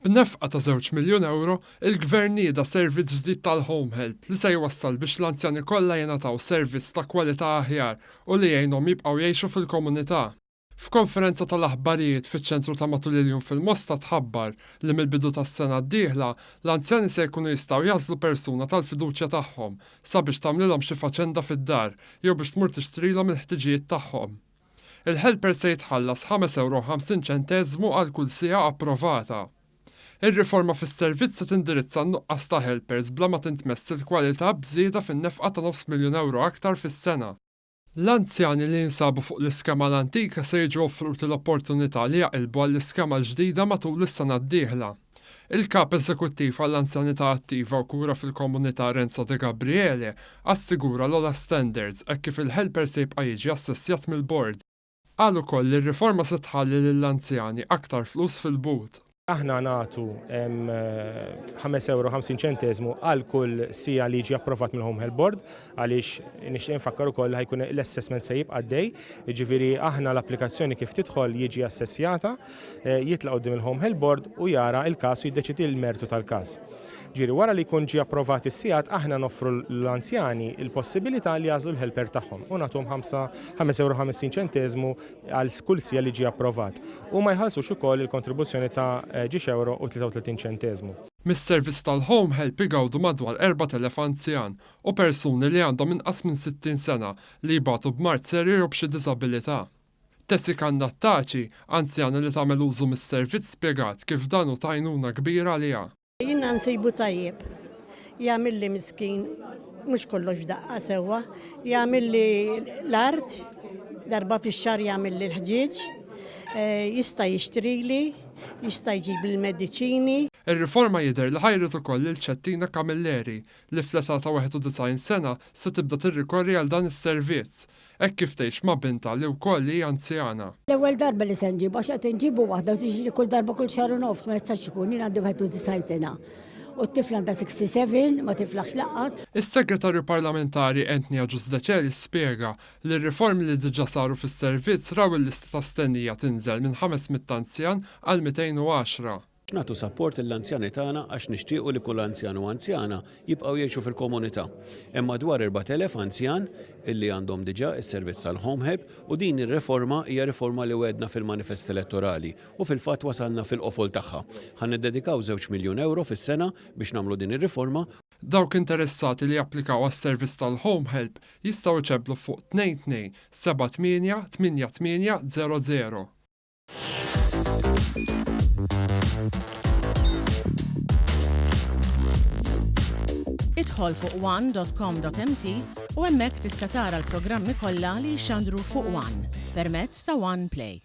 B'nefqa ta' żewġ miljun ewro, il-Gvern nieda servizz ġdid tal-Home Help li se jwassal biex l-anzjani kollha jingħataw servizz ta' kwalità aħjar u li jgħinhom jibqgħu jgħixu fil-komunità. F'konferenza tal-aħbarijiet fiċ-Ċentru ta' Matul il-Jum fil-Mosta tħabbar li mill-bidu tas-sena d-dieħla, l-anzjani se jkunu jistgħu jagħżlu persuna tal-fiduċja tagħhom sabiex tagħmlilhom xi faċenda fid-dar jew biex tmur tixtrilhom il-ħtiġijiet tagħhom. Il-helper se jitħallas ħames ewro u 50 ċenteżmu għal kull siegħa approvata. Ir-riforma fis-servizz se tindirizza n-nuqqas ta' helpers bla ma tintmess il-kwalità b'żieda fin-nefqa ta' nofs miljun ewro aktar fis-sena. L-anzjani li jinsabu fuq l-iskema l-antika se jiġu offruti l-opportunità li jaqilbu għall-iskema l-ġdida matul is-sena d-dieħla. Il-Kap Eżekuttiv għall-Anzjanità Attiva u Kura fil-Komunità Renzo Degabriele assigura l-ogħla standards hekk kif il-helper se jibqa' jiġi assessjat mill-bord. Qal ukoll li r-riforma se tħalli lill-anzjani aktar flus fil-but. Aħna nagħtu ħames ewro 50 ċenteżmu għal kull siegħa li jiġi approvat mill-Home Help Board għaliex nixtieq infakkar ukoll li ħajkun l-assessment se jibqa' għaddej, jiġifieri aħna l-applikazzjoni kif tidħol jiġi assessjata jitla' quddiem il-Home Health Board u jara l-każ u jiddeċiedi l-mertu tal-każ. Ġifieri wara li jkun ġie approvat is-sigħat aħna noffru l-anzjani l-possibilità li jagħżlu l-helper tagħhom u nagħtuhom 5 ewro 50 ċenteżmu għal kull siegħa li ġie approvat. U ma jħallsux ukoll il-kontribuzzjoni ta' ġiex ewro u 33 ċenteżmu. Mis-servizz tal-Home Help igawdu madwar 4,000 anzjan u persuni li għandhom inqas minn 60 sena li jbatu b'mard serju jew b'xi diżabilità. Tessica Nattaci, anzjana li tagħmel użu mis-servizz spjegat kif dan hu t'għajnuna kbira għaliha. Jiena nsibu tajjeb. Jagħmilli miskin mhux kollox daqqa sewwa, jagħmilli l-art, darba fix-xahar jagħmilli l-ħġieġ, jista' jixtrili, jista' jġib l-mediċini. Ir-riforma jidher li ħajret ukoll lil Ċettina Camilleri li fl-età ta' 91 sena se tibda tirrikorri għal dan is-servizz, hekk kif tgħix ma' bintha li wkoll hi anzjana. L-ewwel darba li se nġibu għax qed inġibu waħda u tiġi kull darba kull xahar u nofs ma jistax ikun jien għandi 91 sena u t-tifla għandha 67 ma tiflaħx lanqas. Is-Segretarju Parlamentari Anthony Agius Decelis spjega li r-riformi li diġà saru fis-servizz raw il-lista ta' stennija tinżel minn 500 anzjan għal 210. Nagħtu sapport lill-anzjani tagħna għax nixtiequ li kull anzjan u anzjana jibqgħu jgħixu fil-komunità. Hemm madwar 4,000 anzjan illi għandhom diġà s-servizz tal-Home Help u din ir-riforma hija riforma li wegħdna fil-manifest elettorali u fil-fatt wasalna fil-qofol tagħha. Ħa niddedikaw żewġ miljun ewro fis-sena biex nagħmlu din ir-riforma. Dawk interessati li japplikaw għas-servizz tal-Home Help jistgħu jċemplu fuq 22 78 88 00. Idħol fuq one.com.mt u hemmhekk tista' tara l-programmi kollha li jixxandru fuq One permezz ta' One Play.